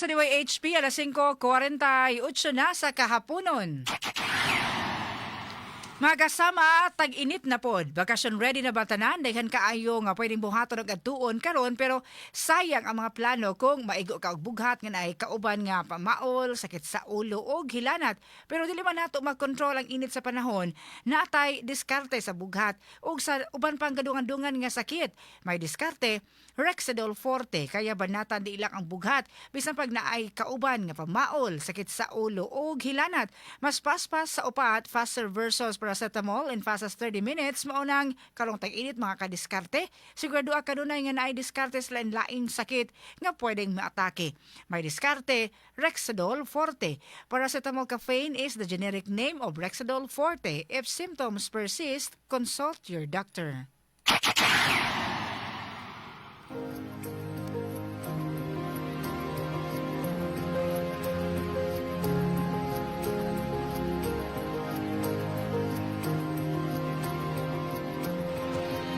Sa DYHP, alas 5:48 na sa kahaponon. Mga kasama, tag-init na pod. Vacation ready na ba tanan? Daghan kaayo nga pwedeng buhaton og adtuon karon, pero sayang ang mga plano kung maigo ka og bughat nga naay kauban nga pamaol, sakit sa ulo og hilanat. Pero dili man nato makontrol ang init sa panahon. Naatay diskarte sa bughat ug sa uban pang gadungan-dungan nga sakit. May diskarte, Rexidol Forte, kaya banatan di ilang ang bughat bisan pag naay kauban nga pamaol, sakit sa ulo og hilanat. Mas paspas sa upat, faster versus paracetamol in fast as 30 minutes. Mao nang karong tag-init, mga kadiskarte, sigurado ka kanunay nga naay diskarte sa lain-laing sakit nga pwedeng maatake. May diskarte, Rexidol Forte. Paracetamol caffeine is the generic name of Rexidol Forte. If symptoms persist, consult your doctor.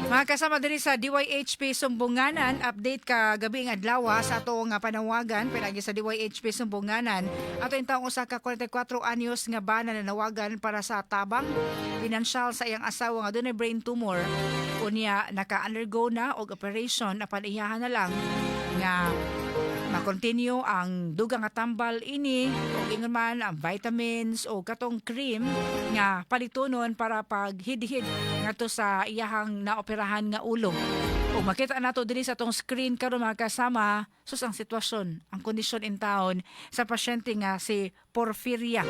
Mga kasama diri sa DYHP Sumbunganan, update ka gabi nga adlaw sa ato nga panawagan pinagi sa DYHP Sumbunganan. Ato intawong usa ka 44 anyos nga bana na nawagan para sa tabang pinansyal sa iyang asawa nga dunay brain tumor. Unya naka-undergo na og operation, apan iyahan na lang nga ma-continue ang dugang nga tambal ini o ingon man ang vitamins o katong cream nga palitunon para pag hidhid ngadto sa iyahang naoperahan nga ulo. O makita nato diri sa atong screen karon, mga kasama, sus, ang sitwasyon, ang kondisyon in town sa pasyente nga si Porfiria.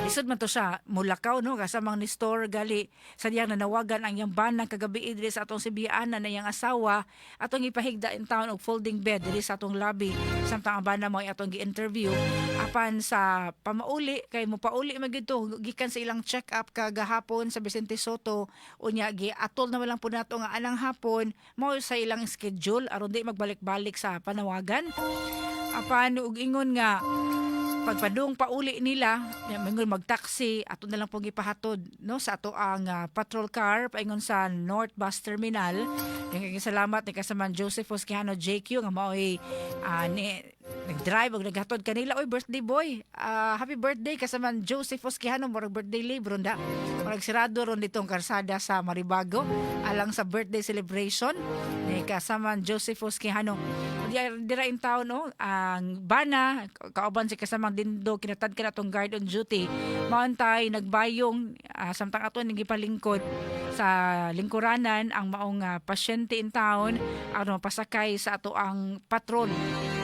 Lisod man to siya mulakaw, no, kasamang ni store gali sa diyang nanawagan ang iyang banang kagabi diri sa atong Sibianan na iyang asawa, atong ipahigda in town og folding bed diri sa atong lobby samtang ang bana mo ay atong gi-interview. Apan sa pamauli kay mo pauli man gyud to gikan sa ilang check up kagahapon sa Vicente Sotto, unya giatol na lang po nato nga anang hapon mao sa ilang schedule aron di magbalik-balik sa panawagan. Apan ug ingon nga pagpadung pauli nila, mingon magtaxi, ato na lang pong ipahatod, no, sa ato ang patrol car paingon sa North Bus Terminal. Yung salamat ni kasaman Joseph Osquiano JQ nga maoy ni nag-drive og naghatod kanila. Oy, birthday boy. Happy birthday, kasaman Joseph Osquiano, murag birthday libro da. Murag sirado ron ditong karsada sa Maribago alang sa birthday celebration ni kasaman Joseph Osquiano. Dira in town, no, ang bana kauban si kasamang Dindo kinatad ka natong guard on duty, maantay nagbayong samtang ato ning gipalingkod sa lingkuranan ang maong pasyente in town aron mapasakay sa ato ang patrol.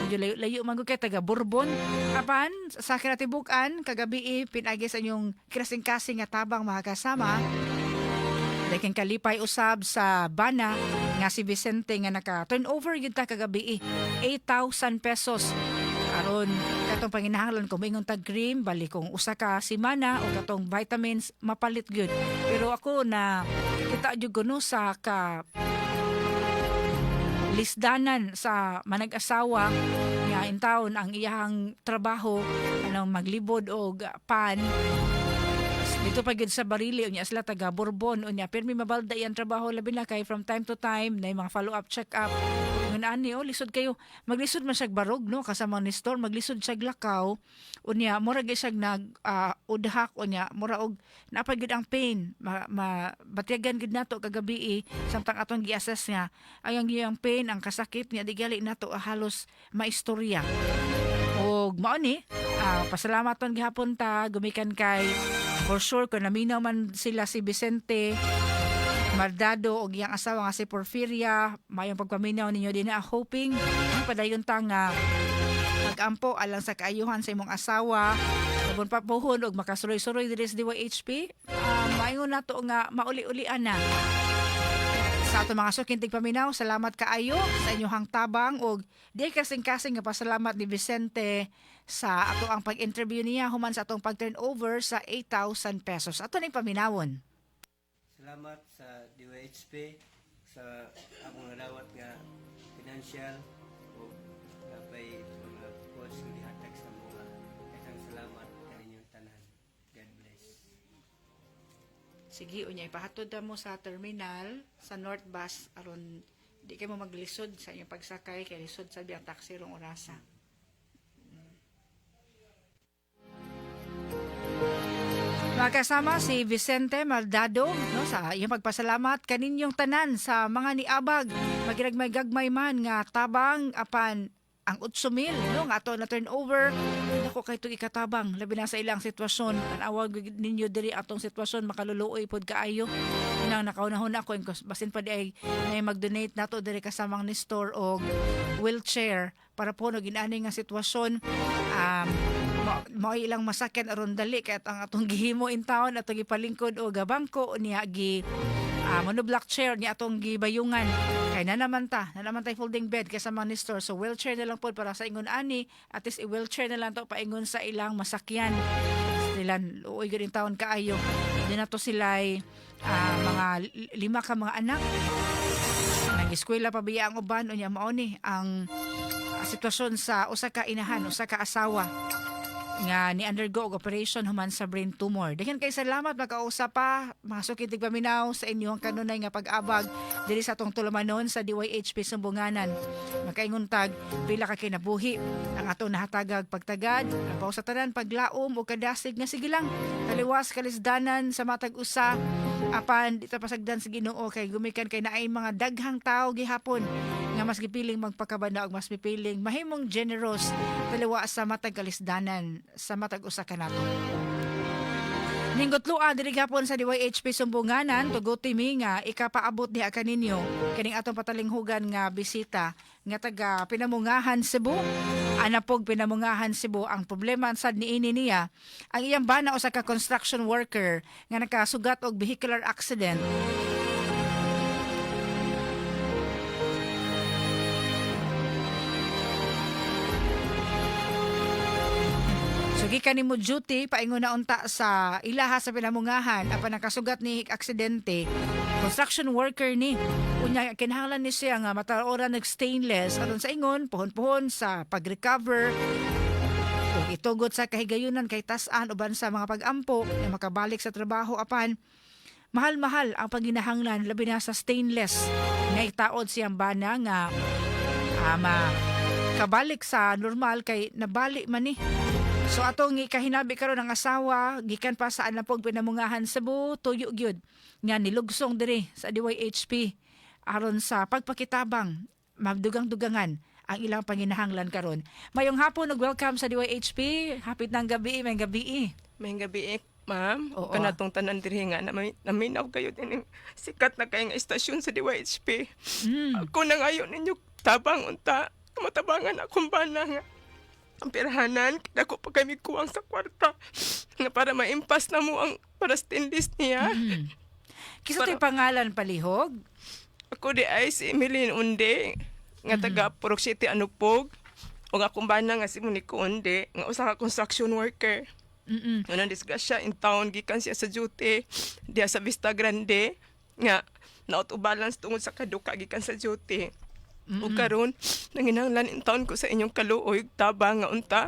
Medyo layo-layo man gud kay taga Bourbon. Apan sa kinatibukan kagabi, pinagi sa inyong kinasing-kasing nga tabang, mga kasama, daghang kalipay usab sa bana nga si Vicente nga naka turnover gyud ta kagabi 8,000 pesos aron katong panginahanglan kung moingon tag cream, bali kung usa ka semana o katong vitamins mapalit gyud. Pero ako na kita jud kuno sa ka lisdanan sa manag-asawa nga in town ang iyahang trabaho anong maglibod og pan dito pa gyud sa Barili, unya sila taga Bourbon, unya pirmi mabalda iyang trabaho, labi na kay from time to time na mga follow up, check up. Ingon ani, oh, lisod kayo, maglisod man siya barog, no, kasama ni store, maglisod siya lakaw, unya mura gyud siya nag udhak, unya mura og naa pa gyud ang pain. Ma batyagan gyud nato kagabi samtang atong gi-assess nga ay ang iyang pain, ang kasakit niya di gali nato halos maistorya. Og mao ni pasalamaton gihapon ta gumikan kay for sure kung naminaw man sila si Vicente Mardado og iyang asawa nga si Porfiria, mayong pagpaminaw ninyo din na, hoping padayon ta nga magampo alang sa kaayuhan sa imong asawa. Ubon pa puhon og makasuroy-suroy diri sa DYHP, maingon nato nga mauli-ulian na. Sa ato mga suking tigpaminaw, salamat kaayo sa inyong tabang og di kasing-kasing nga pasalamat ni Vicente sa ato ang pag-interview niya human sa atong pag-turnover sa 8,000 pesos. Ato ning paminawon. Salamat sa DYHP sa akong nadawat nga financial o napay mga coach nga gihatag sa mga. Daghang salamat kaninyong tanan. God bless. Sige, unya ipahatod mo sa terminal sa North Bus aron di kay mo maglisod sa inyong pagsakay kay lisod sabi ang taxi rong orasa. Makasama si Vicente Maldado, no, sa iyong pagpasalamat kaninyong tanan sa mga niabag magiragmay-gagmay man nga tabang, apan ang 8,000, no, nga ato na turnover, dako kay itong ikatabang, labi na sa ilang sitwasyon. Tan-awag ninyo diri atong sitwasyon, makaluluoy pod kaayo nang nakaunahon ako basin pa di ay na mag-donate nato diri kasamang ni store og wheelchair para po no ginani nga sitwasyon, mao ilang masakyan aron dali, kay ang atong gihimo in town, atong gipalingkod og bangko niya, gi monoblock chair niya atong gibayungan, kay na naman tay folding bed kaysa mga ni store, so wheelchair na lang pod para sa ingon ani, at least i-wheelchair na lang to paingon sa ilang masakyan. Sila luoy gyud in taon kaayo di na to sila mga lima ka mga anak, nag-eskwela pa biya ang uban. Unya mao ni ang sitwasyon sa usa ka inahan, usa ka asawa nga ni undergo og operation human sa brain tumor. Daghan kay salamat, makausap pa mga suki tigpaminaw sa inyong kanunay nga pag-abag diri sa atong tulumanon sa DYHP Sumbunganan. Makaingon tag pila ka kinabuhi ang atong nahatagag pagtagad, labaw sa tanan paglaom o kadasig nga sige lang taliwas kalisdanan sa matag usa, apan di ta pasagdan sa Ginoo, kay gumikan kay naay mga daghang tao gihapon nga mas gipiling magpakabana og mas mipiling mahimong generous taliwa sa matag kalisdanan sa matag usa kanato. Ninggutloa diri gapon sa DYHP Sumbunganan, tuguti mi nga ikapaabot diha kaninyo kining atong patalinghugan nga bisita nga taga Pinamungahan, Cebu. Anapog Pinamungahan, Cebu. Ang problema sad niini niya, ang iyang bana usa ka construction worker nga nakasugat og vehicular accident. So gikan nimo duty paingon na unta sa ilaha sa Pinamungahan, apan nakasugat ni aksidente, construction worker ni. Unya kinahanglan ni siya nga mataoran nag stainless aron sa ingon puhon-puhon sa pag-recover ug itugot sa kahigayunan kay tas-an uban sa mga pag-ampo nga makabalik sa trabaho, apan mahal-mahal ang panginahanglan, labi na sa stainless nga itaod siyang bana nga ama kabalik sa normal kay nabali man ni. So atong ikahinabi karon ang asawa gikan pa sa Anapog, Pinamungahan, Cebu, tuyo gyud nga nilugsong diri sa DYHP aron sa pagpakitabang magdugang-dugangan ang ilang panginahanglan karon. Mayong hapon ug welcome sa DYHP. Hapit ng gabi, may gabi. May gabi eh, ma'am. Oo. Kanatong tanan diri nga naminaw kayo din sikat na kayo nga istasyon sa DYHP. Ako na ngayon ninyo tabang unta. Matabangan akong bana nga. Ang pirahanan, dako pa kami kuwang sa kwarta. Nga para maimpas na mo ang para stainless niya. Kisa to'y pangalan palihog? Ako di ay si Emeline Unde, nga taga Purok City, Anupog. O akong bana nga si Monico Unde, nga usa ka construction worker. Unang disgrasya in town, gikan siya sa duty diya sa Vista Grande nga na out of balance tungod sa kaduka gikan sa duty. Ug karon nanginahanglan in town ko sa inyong kaluoy tabang nga unta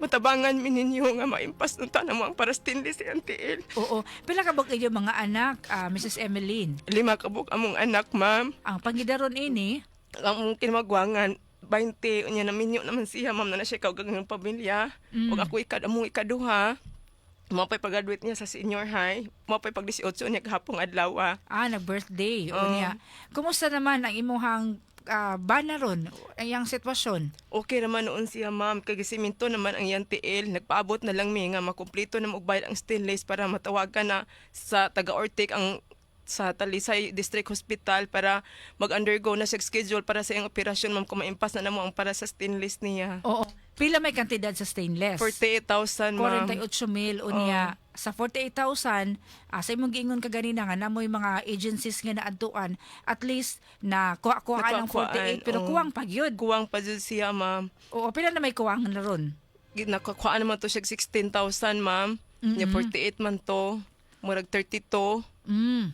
matabangan mi ninyo nga maimpas unta namo ang para stainless sa tiil. Oo. Pila ka bang inyong mga anak, Mrs. Emeline? 5 ka buok among anak, ma'am. Ang pangidaron ini, Ang among kinamagwangan 20, unya naminyo naman siya, ma'am, na na siya kaugalingon pamilya. Ug ako ikad among ikaduha. Mao pa'y pag-graduate niya sa senior high. Mao pa'y pag 18 niya gahapong adlaw. Ah, nag-birthday. O Oo. niya. Kumusta naman ang imuhang bana ron, ang iyang sitwasyon? Okay naman noon siya, ma'am. Kay gisiminto naman ang iyang tiil. Nagpaabot na lang mi nga makumpleto na og bayad ang stainless para matawagan na sa taga-Ortic ang sa Talisay District Hospital para mag-undergo na siya schedule para sa iyang operasyon, ma'am, kung maimpas na namo ang para sa stainless niya. Oo. Pila may kantidad sa stainless? 48,000, ma'am. 48 mil unya. Sa 48,000, sa imong giingon kaganina nga namoy mga agencies nga naadtuan, at least na kuha-kuha ng Nakuha-kuhaan, 48, pero oo. kuwang pa gyud. Kuwang pa jud siya, ma'am. Oo, pila na may kuwang na ron? Nakakuha naman to siya 16,000, ma'am. Nya 48 man to. Murag 32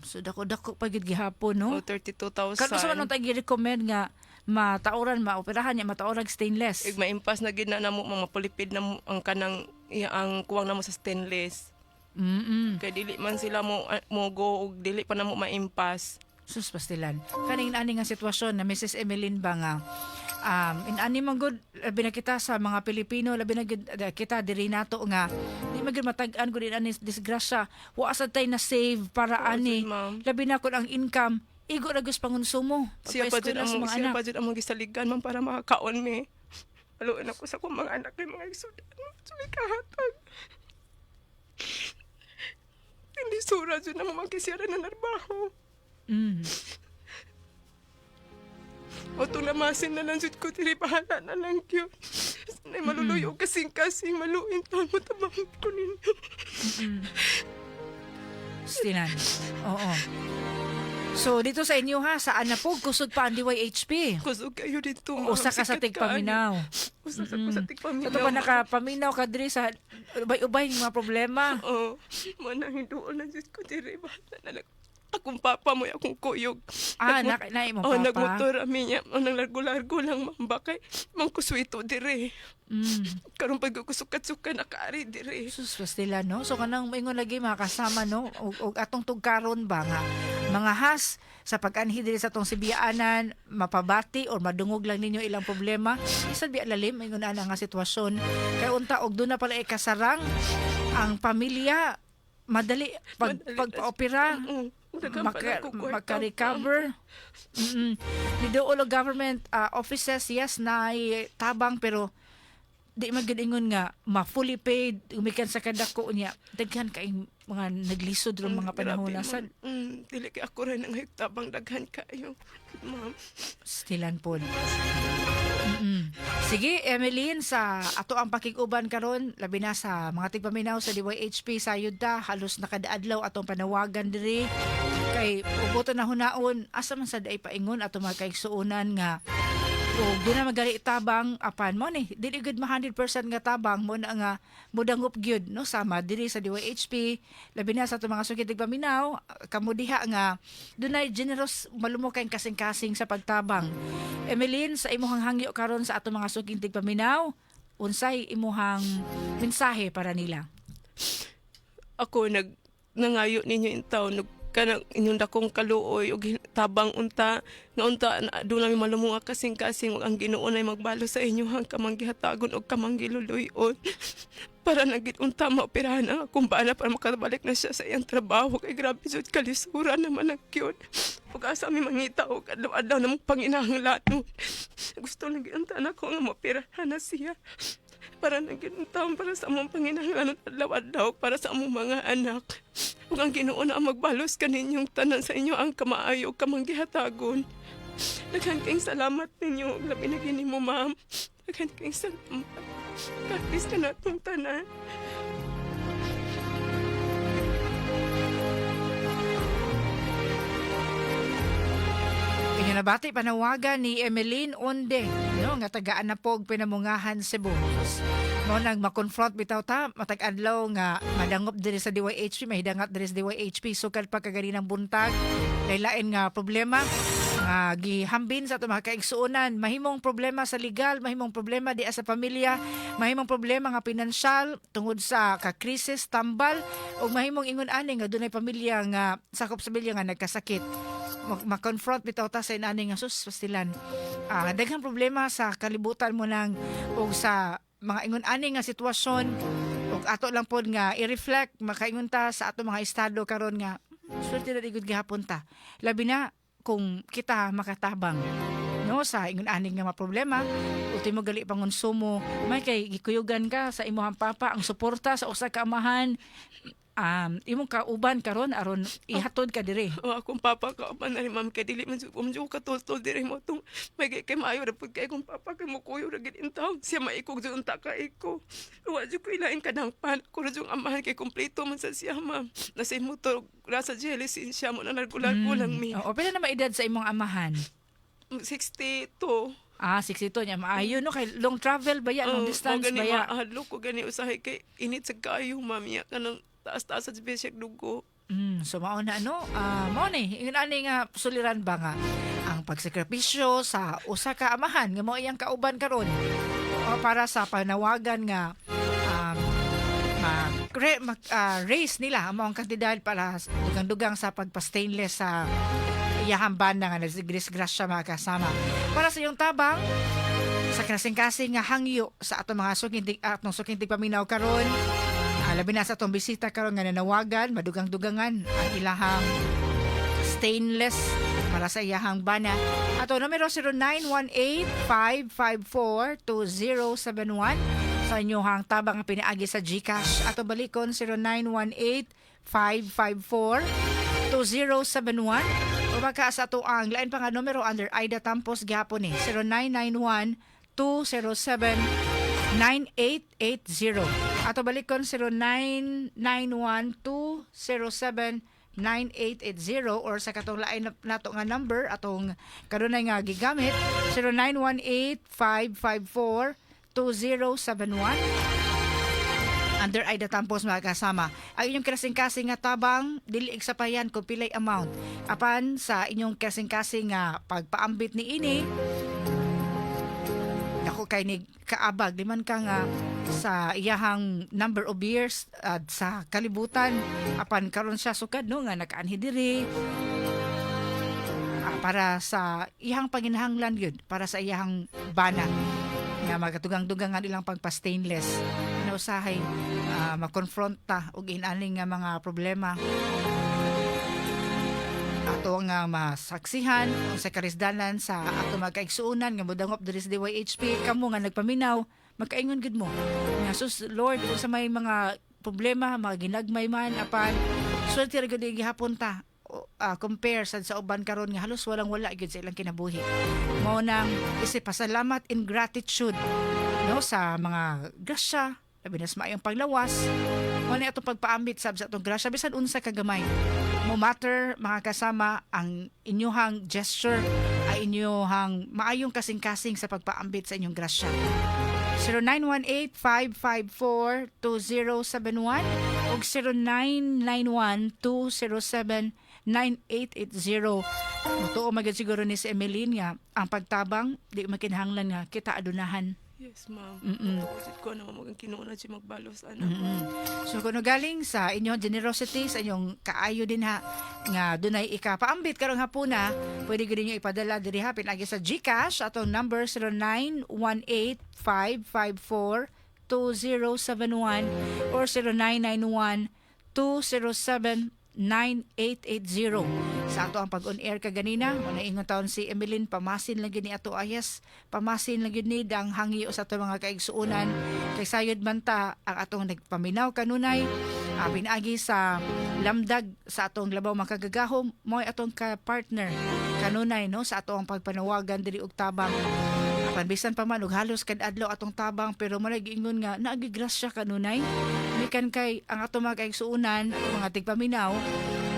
So dako-dako pa gyud gihapon, no? o 32,000. Karon sa man tayo gi-recommend nga matauran, maoperahan niya, mataurag stainless. Ig maimpas na gid na namo mga pulipid na mo ang kanang iya, ang kuwang namo sa stainless. Kay dili man sila mo go og dili pa namo maimpas. Sus pastilan. Kaning ani nga sitwasyon na Mrs. Emeline ba nga Inani man gud, labi na kita sa mga Pilipino, labi na gud kita diri nato nga di man gud matag-an gud ani disgrasya. Wa sad tay na save para Oo, ani. jud, ma'am. Labi na kun ang income igo ra gyud sa pangonsumo. Siya pa jud Pagpaeskwela sa among mga siya anak. pa jud among gisaligan, ma'am, para makakaon mi. Aluon ako sa akong mga anak kay mga igsudan. Sumi kahatag. Hindi sura jud na mamakisira na narbaho. O lamasin na lang jud ko diri, bahala na lang gyud. Sanay maluluyo kasing-kasing maluin taon mo tabang ko ninyo. Stilan. Oo. So dito sa inyo ha, sa Anapog, kusog pa ang DYHP. Kusog kayo dito, ma'am. Usa ka sa Sikat tigpaminaw. kaayo. Usa ka sa tigpaminaw. Sa to pa nakapaminaw ka diri sa ubay-ubay ng mga problema. Oo. Mo nang hinduol na jud ko diri, bahala na lang. Akong papa mo, akong kuyog. Ah, na imong Oh, papa. nagmotor ami niya. Oh, nang largo-largo lang, ma'am. Bakay, mangkuswito dire. Karon pag kusukat-suka nakaari dire. Sus, pastila, no? So, kanang maingon lagi mga kasama, no? Og atong tugkaron ba nga? Mga has, sa pag-anhi diri sa atong sibiyaanan, mapabati or madungog lang ninyo ilang problema. Isa biya lalim, maingon ana nga sitwasyon. Kay unta, og doon na pala ikasarang ang pamilya, madali pag, Madali na pagpa-opera, Oo. Daghan pa maka, lang ko kwarta. maka-recover. Niduol og government offices, yes, na tabang, pero di man gud ingon nga ma-fully paid gumikan sa kadako niya, daghan kay mga naglisod ron mga panahon Grabe, na sad. ma'am. Dili kay ako rin ang tabang, daghan kayo. Ma'am. Stilan pod. Sige, Emeline, sa ato ang pakig-uban karon, labi na sa mga tigpaminaw sa DYHP sa ta, halos nakadaadlaw atong panawagan diri kay ubuto na hunaon asa man sad ay paingon ato mga kaigsuonan nga o di na magali tabang, apan mo ni dili gud ma 100% nga tabang mo na nga mudangop gyud, no, sama diri sa DYHP, labi na sa atong mga sugid tigpaminaw, kamo diha nga dunay generous malumok kay kasing-kasing sa pagtabang. Emeline, sa imuhang hangyo karon sa atong mga suking tigpaminaw, unsay imuhang mensahe para nila? Ako nag nangayo ninyo in town nag kanang inyong dakong kaluoy ug tabang unta nga unta na doon namin malumong kasing-kasing ug ang Ginoo nay magbalo sa inyo hang kamanggihatagon og kamanggiluluyon para nagit unta maoperahan ang akong bana para makabalik na siya sa iyang trabaho kay grabe jud kalisura naman ang cute ug asa mi mangita og adlaw-adlaw na mong panginahanglan. Gusto lang gyud unta nako nga maoperahan na siya para naging taon para sa among panginahanglan adlaw-adlaw para sa among mga anak. Ug ang Ginoo na ang magbalos kaninyong tanan sa inyo ang kamaayo kamanggihatagon. Daghan kayong salamat ninyo. Labi na gini mo, ma'am. Daghan kayong salamat. God bless ka natong tanan. Inyo nabati panawagan ni Emeline Onde, no, nga tagaan na po og Pinamungahan, Cebu. Sus, mao nang ma-confront bitaw ta matag adlaw nga madangop diri sa DYHP, mahidangat diri sa DYHP sukad pa kaganinang buntag. Lain nga problema nga gihambin sa atong mga kaigsuonan, mahimong problema sa legal, mahimong problema di sa pamilya, mahimong problema nga pinansyal tungod sa ka-krisis tambal, ug mahimong ingon ani nga dunay pamilya nga sakop sa pamilya nga nagkasakit. Ma-confront bitaw ta sa inani nga sus pastilan. Ah, daghang problema sa kalibutan mo nang og sa mga ingon ani nga sitwasyon, ug ato lang pod nga i-reflect, makaingon ta sa ato mga estado karon nga swerte na igud gihapon ta, labi na kung kita makatabang, no, sa ingon ani nga mga problema. Ultimo gali pangonsumo, may kay gikuyugan ka sa imong papa, ang suporta sa usa ka amahan, imong kauban karon aron ihatod ka diri. O akong papa kauban na rin, ma'am, kay dili man jud ko man katultol diri mo tong may kay maayo ra pud kay akong papa kay mukuyo ra gid in town. Siya maikog jud unta ka iko. Wa jud ko ilain kanang pan. Ko ra jud ang amahan kay kompleto man sa siya, ma'am. Nasa motor ra sa jealousy siya mo na largo-largo lang mi. Oo, pila na maedad sa imong amahan? 62. Ah, 62 niya. Maayo, no? Kay long travel ba yan? Long Oo, distance mo gani ba ya? Maadlok ko gani usahay kay init sa kayo, ma'am, ya kanang taas-taas sa bisyak dugo. So mao na, ano, ah, mao ni, ingon ani nga suliran ba nga ang pagsakripisyo sa usa ka amahan nga mao iyang kauban karon o para sa panawagan nga mag, raise nila ang maong kantidad para dugang-dugang sa pagpa-stainless sa iyahang banda nga nagdisgrasya, mga kasama. Para sa iyong tabang, Sa kasing-kasing nga hangyo sa atong mga suking atong suking tigpaminaw karon. Labi na sa atong bisita karon nga nanawagan, madugang-dugangan ang ilahang stainless para sa iyahang bana. Ato numero 0918-554-2071 sa inyong tabang nga pinaagi sa GCash. Ato balikon 0918-554-2071 o baka sa ato ang lain pa nga numero under Aida Tampos gihapon ni 0991 207 9880. Ato balikon 0991-207-9880 or sa katong lain nato nga number atong kanunay nga gigamit 0918-554-2071 under Aida Tampos, mga kasama. Ang inyong kasing-kasing nga tabang, dili igsapayan kung pilay amount. Apan sa inyong kasing-kasing nga pagpaambit ni ini, dako kay ni kaabag di man ka nga sa iyahang number of years at sa kalibutan, apan karon siya sukad no nga nakaanhi diri para sa iyang panginahanglan yun para sa iyahang bana nga magatugang-dugangan ilang pagpa-stainless na usahay makonfronta og inaning nga mga problema ato nga masaksihan sa karisdanan sa ato mga kaigsuonan nga modangop diri sa DYHP. Kamo nga nagpaminaw, makaingon gid mo nga, "Sus Lord," kung sa may mga problema, mga ginagmay man, apan swerte ra gyud gihapon ta compare sad sa uban karon nga halos walang wala gyud sa ilang kinabuhi. Mao nang isip pasalamat in gratitude no sa mga grasya, labi na sa maayong paglawas. Mao ni atong pagpaambit sab sa atong grasya bisan unsa kagamay. Mo matter, mga kasama, ang inyuhang gesture ay inyuhang maayong kasing-kasing sa pagpaambit sa inyong grasya. 0918-554-2071 ug 0991-207-9880. Mutuo magid siguro ni si Emeline nga ang pagtabang di makinahanglan nga kita adunahan. Yes, ma'am. Tuod ko na magang kinuuna siya magbalos ana. So kung galing sa inyong generosity, sa inyong kaayo din ha, nga dunay ikapaambit karong hapuna, pwede gid ninyo ipadala diri ha pinagi sa GCash atong number 0918-554-2071 or 0991-207-9880. Sa ato ang pag-on air kaganina, muna ingon taon si Emeline, pamasin lang gyud ni ato ayas, pamasin lang gyud ni ang hangyo sa ato mga kaigsuonan kay sayod man ta ang atong nagpaminaw kanunay pinaagi sa lamdag sa atong labaw makagagahom, mo'y atong ka-partner kanunay no sa atong pagpanawagan diri og tabang. Apan bisan pa man og halos kad adlaw atong tabang, pero mo giingon nga naagigrasya kanunay mikan kay ang atong mga kaigsuonan, mga tigpaminaw,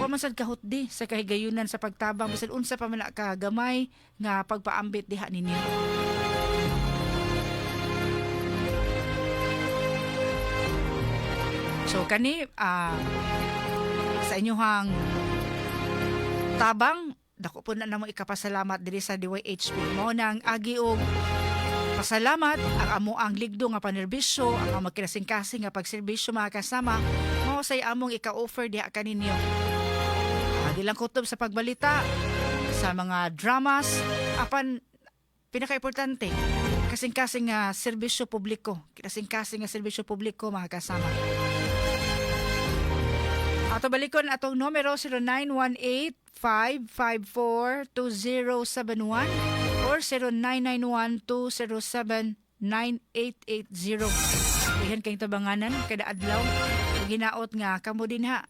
wa man sad kahutdi sa kahigayunan sa pagtabang bisan unsa pa man na kagamay nga pagpaambit diha ninyo. So kani sa inyuhang tabang, dako po na namo ikapasalamat diri sa DYHP. Mao nang agi og pasalamat ang amo ang ligdo nga panerbisyo, ang among kinasingkasing nga pagserbisyo, mga kasama, mao say among ika-offer diha kaninyo. Di lang kutob sa pagbalita, sa mga dramas, apan pinaka-importante, kasing-kasing nga serbisyo publiko, kasing-kasing nga serbisyo publiko, mga kasama. Ato balikon atong numero 0918-554-2071 or 0991-207-9880. Iyan kayong tabanganan kada adlaw. Ginaot nga kamo din ha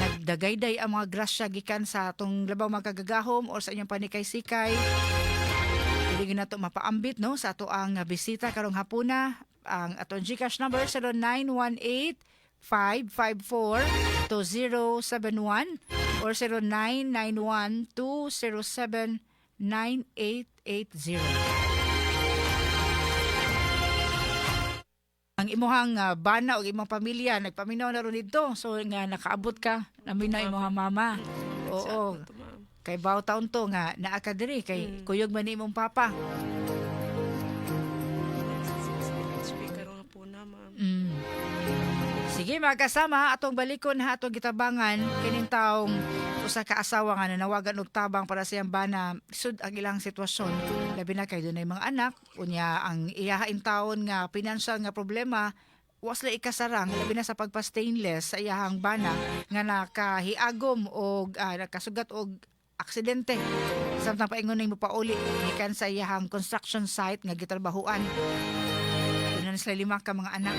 nagdagayday ang mga grasya gikan sa atong labaw makagagahom or sa inyong panikay-sikay. Pwede gyud nato mapaambit no sa ato ang bisita karong hapuna ang atong GCash number 0918 554 2071 or 0991 207 9880. Ang imuhang bana o imong pamilya nagpaminaw na ron didto. So nga nakaabot ka, naminaw imong mama. Oo. Ito, ma'am. Kay baw taon to nga naa ka diri kay kuyog man ni imong papa. Sa karon nga po na, ma'am. Sige, mga kasama, atong balikon ha atong gitabangan kining taong usa ka asawa nga nanawagan og tabang para sa iyang bana. Sud ang ilang sitwasyon. Labi na kay dunay mga anak, unya ang iyaha taon nga pinansyal nga problema was la ikasarang, labi na sa pagpa-stainless sa iyahang bana nga nakahiagom og nakasugat og aksidente samtang paingon ning mopauli gikan sa iyahang construction site nga gitrabahuan. Doon na sila lima ka mga anak.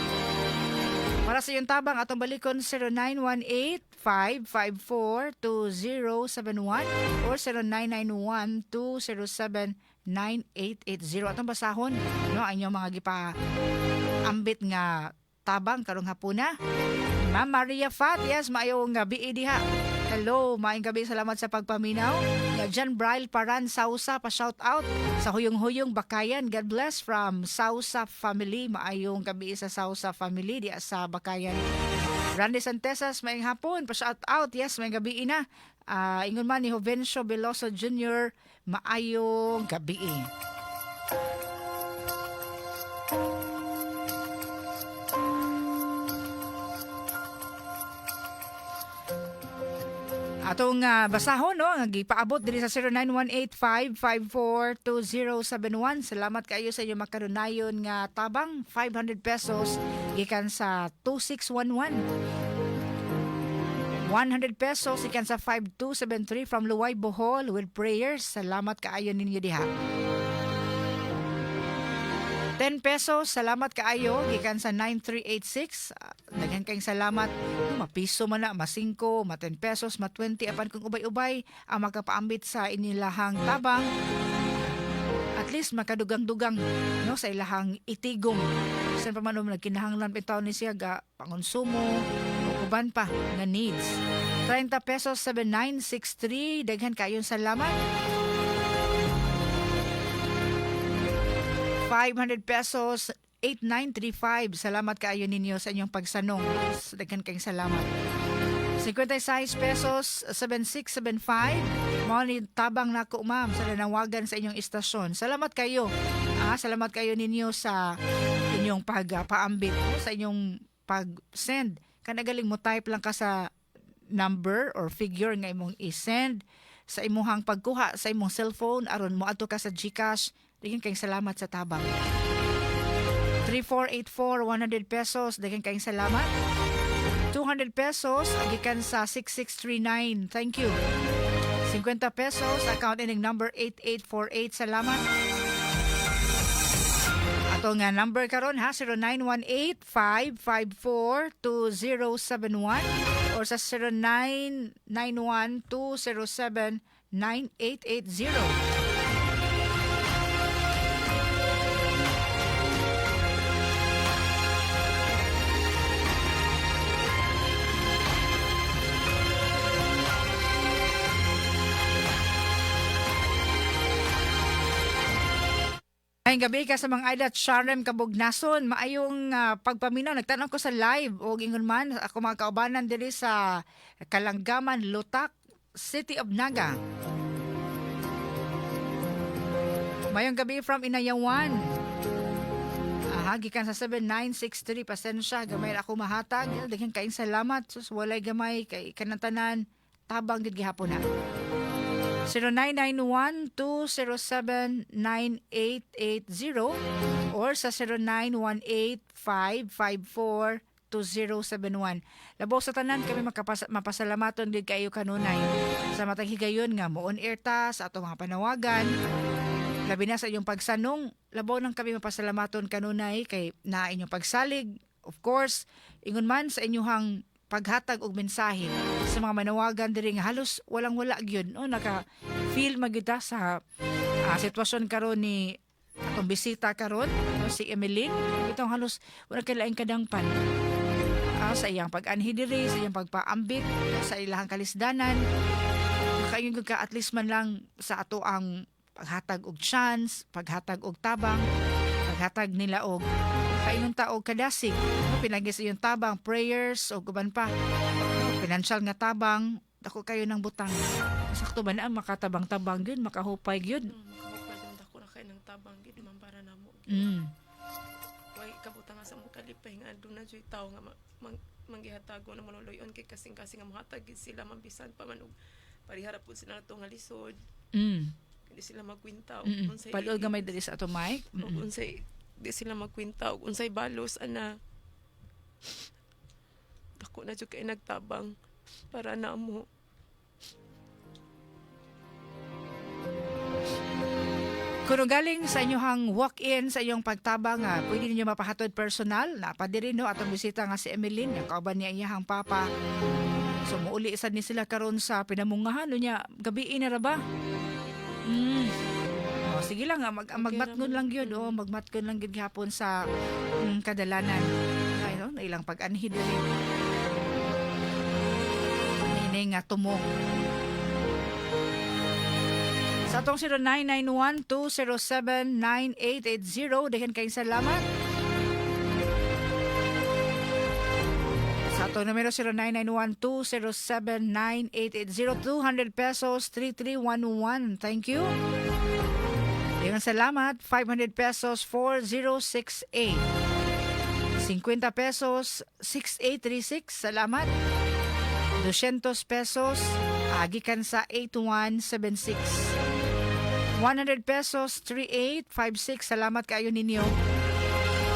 Para sa iyong tabang, atong balikon 0918-554-2071 or 0991-207-9880. Atong basahon, no, ang inyong mga gipa ambit nga tabang karong hapuna. Ma'am Maria Fat, yes, maayong gabi diha. Hello, maayong gabi, salamat sa pagpaminaw. Ya John Braille Paran Sausa, pa shout out sa Huyong-Huyong Bakayan. God bless from Sausa family. Maayong gabi sa Sausa family diha sa Bakayan. Randy Santesas, maayong hapon, pa shout out. Yes, maayong gabi na. Ingon man ni Jovencio Veloso Jr., maayong gabi. Atong basahon, no, nga gipaabot diri sa 0918-554-2071. Salamat kayo sa inyong makanunayon nga tabang 500 pesos gikan sa 2611. 100 pesos gikan sa 5273 from Luway, Bohol with prayers. Salamat kaayo ninyo diha. 10 pesos, salamat kaayo gikan sa 9386. Daghan kayong salamat. No, mapiso man na, ma 5, ma 10 pesos, ma 20, apan kung ubay-ubay ang makapaambit sa inilahang tabang, at least makadugang-dugang, no, sa ilahang itigom. Bisan pa man, no, nagkinahanglan bitaw ni siya ga pangonsumo o uban pa nga needs. 30 pesos, 7963, daghan kayong salamat. 500 pesos, 8935. Salamat kaayo ninyo sa inyong pagsanong. Daghan kayong salamat. 56 pesos, 7675. Mao ni tabang nako, ma'am, sa nanawagan sa inyong istasyon. Salamat kayo. Salamat kayo ninyo sa inyong pagpaambit, sa inyong pag-send. Kanagaling mo type lang ka sa number or figure nga imong i-send sa imuhang pagkuha sa imong cellphone aron mo adto ka sa GCash. Daghan kayong salamat sa tabang. 3484, 100 pesos. Daghan kayong salamat. 200 pesos gikan sa 6639. Thank you. 50 pesos, account ending number 8848. Salamat. Ato nga number karon ha, 0918-554-2071 or sa 0991-207-9880. Maayong gabi ka sa mga idol at Sharem Kabugnason. Maayong pagpaminaw. Nagtanong ko sa live o ingon man ako mga kaubanan diri sa Kalanggaman, Lutak, City of Naga. Maayong gabi from Inayawan. Aha, gikan sa 7963, pasensya, gamay ra ako mahatag. Daghan kaayong salamat. Sus, walay gamay kay kanantanan tabang gid gihapon na. 0991-207-9880 or sa 0918-554-2071. Labaw sa tanan kami mapasalamaton gid kayo kanunay sa matag higayon nga mo on air ta sa atong mga panawagan. Labi na sa inyong pagsanong, labaw nang kami mapasalamaton kanunay kay na inyong pagsalig. Of course, ingon man sa inyong paghatag og mensahe sa mga manawagan diri nga halos walang wala gyud, no, naka feel magyud ta sa sitwasyon karon ni atong bisita karon, no, si Emeline. Itong halos wala kay laing kadangpan sa iyang pag-anhi diri, sa iyang pagpaambit sa ilahang kalisdanan. Makaingon gyud ka at least man lang sa ato ang paghatag og chance, paghatag og tabang, paghatag nila og kaingon ta og kadasig, no, pinagi sa iyong tabang, prayers o uban pa, financial nga tabang, dako kayo ng butang. Sakto ba na ang makatabang-tabang gyud, makahupay gyud? Makahupay gyud, dako na kay ng tabang gyud, ma'am, para namo. Way kabuta nga sa mong kalipay nga aduna jud tawo nga manggihatago na manuloy-on kay kasing-kasing nga mohatag gid sila, mabisan pa man og parihara pud sila nato nga lisod. Di sila magkwenta og unsay Palod gamay diri sa ato mic. og unsay, di sila magkwenta og unsay balos ana. Dako na jud kay nagtabang para namo. Kung galing sa inyong walk-in sa inyong pagtabang, pwede ninyo mapahatod personal na padiri, no, atong bisita nga si Emeline nga kauban niya iyahang papa. So muuli sad ni sila karon sa Pinamungahan unya gabi na ra ba? Oh, sige lang, magmatngon lang gyud, oh, magmatngon lang gyud gihapon sa kadalanan. Ay, no, na ilang pag-anhi diri. Ini nga tumong. Sa atong 0991-207-9880, daghan kayong salamat. Sa atong numero 0991-207-9880, 200 pesos, 3311. Thank you. Daghang salamat, 500 pesos, 4068. 50 pesos, 6836. Salamat. 200 pesos, gikan sa 8176. 100 pesos, 3856. Salamat kaayo ninyo.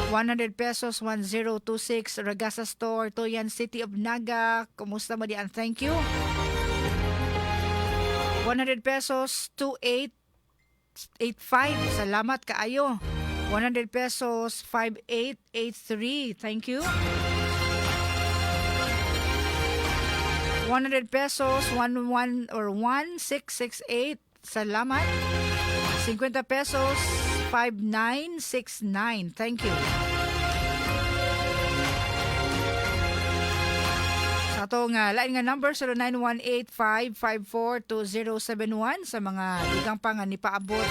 100 pesos, 1026. Ragasa Store, Toyan, City of Naga. Kumusta mo diyan? Thank you. 100 pesos, 2885. Salamat kaayo. 100 pesos, 5883. Thank you. 100 pesos, 11 or 1668. Salamat. 50 pesos, 5969. Thank you. Sa atong lain nga number 0918-554-2071 sa mga dugang pa nga nipaabot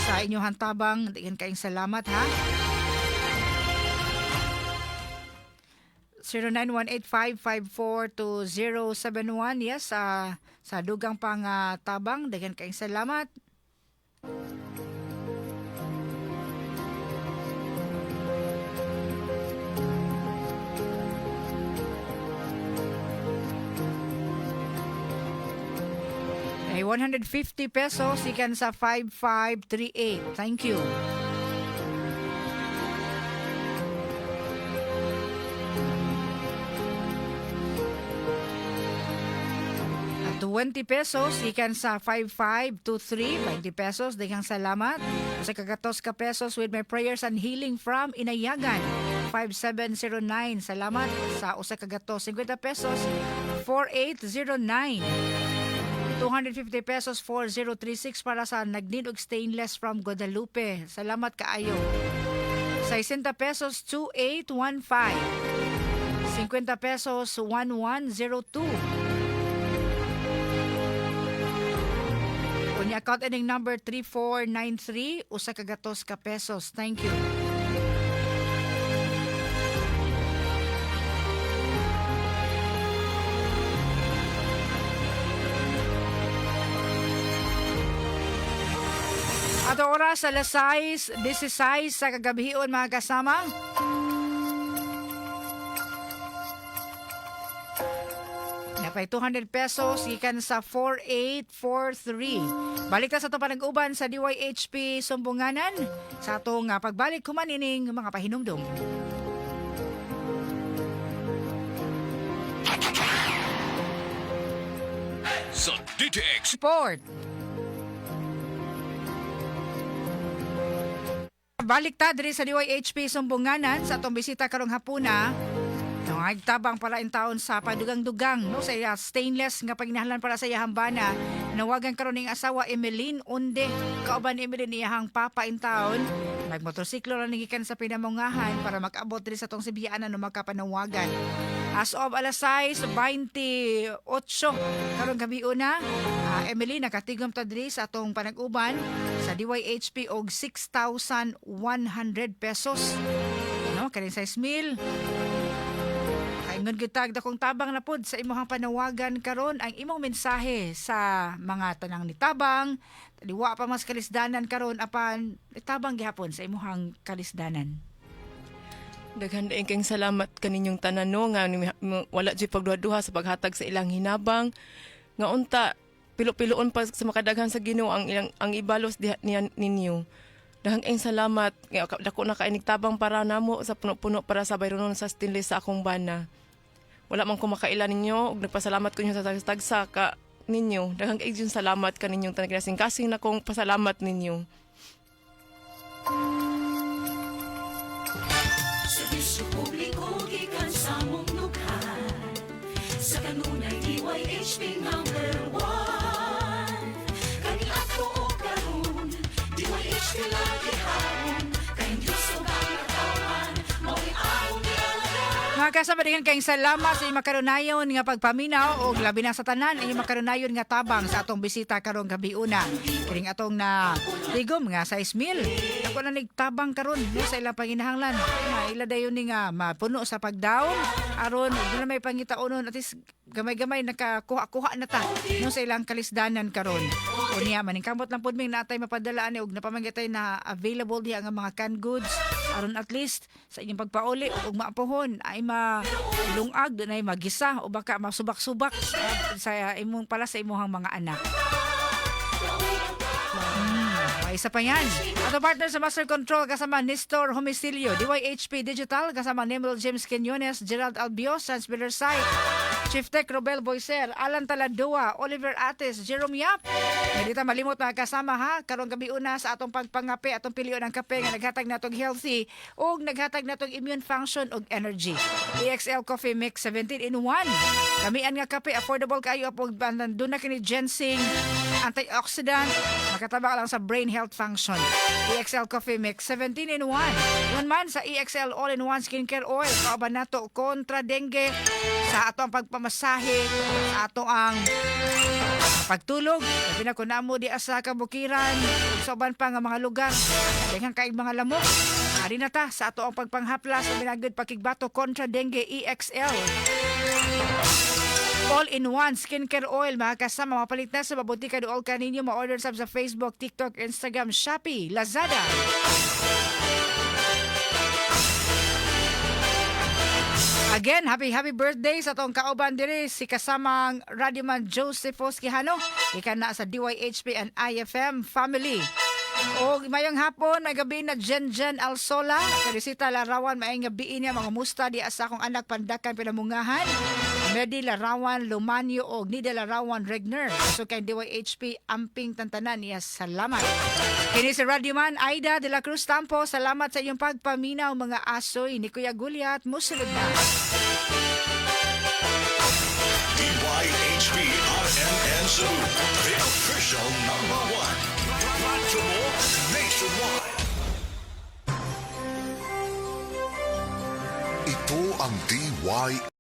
sa inyong tabang, daghan kayong salamat ha. 0918-554-2071. Yes, sa dugang pang tabang, daghan kayong salamat. Ay, 150 pesos ikan sa 5538. Thank you. At 20 pesos ikan sa 5523, 20 pesos, daghang salamat. Sa kagatos ka pesos, with my prayers and healing from Inayagan, 5709. Salamat sa usa ka gatos. 50 pesos, 4809. 250 pesos, 4036, para sa nag-need og stainless from Guadalupe. Salamat kaayo. 60 pesos, 2815. 50 pesos, 1102. Unya account ending number 3493, usa ka gatos ka pesos. Thank you. Ato oras alas 6:16 sa kagabion, mga kasama. Napay 200 pesos gikan sa 4843. Balik ta sa ato panag-uban sa DYHP Sumbunganan sa atong pagbalik human ining mga pahinumdum. Sa DTX Sport. Balik ta diri sa DYHP Sumbunganan sa atong bisita karong hapuna. No, tabang para in taon sa padugang-dugang, no, sa iya stainless nga paginahalan para sa iyahang bana. Nawagan karon ning asawa Emeline Unde. Kauban ni Emeline iyahang papa in taon. Nagmotorsiklo ra gikan sa Pinamungahan para makaabot diri sa atong Sibianan no makapanawagan. As of alas 6:28 karong gabi una, Emily, nakatigom ta diri sa atong panag-uban sa DYHP og 6,100 pesos. No, kaning 6,000. Kaingon kita dakong tabang na pod sa imong panawagan karon, ang imong mensahe sa mga tanang nitabang, taliwa pa mas kalisdanan karon apan tabang gihapon sa imong kalisdanan. Daghan din kayong salamat kaninyong tanan, no, nga wala jud pagduha-duha sa paghatag sa ilang hinabang nga unta. pilo-piloon pa sa makadaghan sa Ginoo ang ilang ang ibalos diha niya ninyo. Daghang kayong salamat. Nga, dako na kay tabang para namo sa puno-puno para sa bayronon sa stainless sa akong bana. Wala man ko makaila ninyo ug nagpasalamat ko ninyo sa tagsa ka ninyo. Daghang kay jud salamat kaninyong tanan, kasing na kong pasalamat ninyo. Serbisyo publiko gikan sa mong dughan. Sa kanunay, DYHP number 1. Kani ato o karon, DYHP lagi haron. Kay Diyos ug ang katawan, mao'y among gialagad. Mga kasama, daghan kayong salamat sa inyong makarunayon nga pagpaminaw o labi na sa tanan inyong makarunayon nga tabang sa atong bisita karong gabi una. Kining atong na tigom nga sa Ismil. Ako na nigtabang karon, no, sa ilang panginahanglan. Maila dayon ni nga mapuno sa pagdown aron ug na may pangitaonon, at least gamay-gamay nakakuha-kuha na ta, no, sa ilang kalisdanan karon. Unya maningkamot lang pud ming natay mapadala ani og napamanggitay na available diha nga mga canned goods aron at least sa inyong pagpauli ug maapohon ay malungag, doon ay magisa o baka masubak-subak sa imong pala sa imong mga anak. May isa pa yan. Ato partner sa Master Control kasama Nestor Homicilio, DYHP Digital kasama Nemil James Quinones, Gerald Albios, Sans Miller Site, Chief Tech Robel Boiser, Alan Taladua, Oliver Ates, Jerome Yap. Hindi ta malimot, mga kasama, ha, karong gabi una sa atong pagpangape, atong pilion ang kape nga naghatag natong healthy ug naghatag natong immune function ug energy. EXL Coffee Mix 17 in 1. Lamian nga kape, affordable kaayo ug doon na kini ginseng, antioxidant, makatabang lang sa brain health function. EXL Coffee Mix 17 in 1. Yun man sa EXL All-in-One Skincare Oil, kauban nato kontra dengue sa ato ang pagpamasahe, sa ato ang pagtulog, labi na kung namo di asa kabukiran, ug sa uban pa nga mga lugar, daghan kay mga lamok. Ari na ta sa ato ang pagpanghaplas, labi na gud pakigbato kontra dengue, EXL All-in-One Skincare Oil, mga kasama, mapalit na sa mabuti ka dool kaninyo, ma-order sab sa Facebook, TikTok, Instagram, Shopee, Lazada. Again, happy happy birthday sa atong kauban diri, si kasamang radyoman Joseph Quijano. Ika na sa DYHP and IFM family. O mayang hapon, may gabi na Jen Jen Alsola, Teresita Larawan, maayong gabi niya, mga musta di asa akong anak Pandakan Pinamungahan. Medi Larawan Lumanyo og Nida Larawan Regner. So kay DYHP amping tantanan niya, salamat. Kini si Radyoman Aida de la Cruz Tampo, salamat sa inyong pagpaminaw, mga asoy ni Kuya Gulyat, musulod na. DYHP RMN Cebu, the official number one. Radyo mo nationwide. Ito ang DY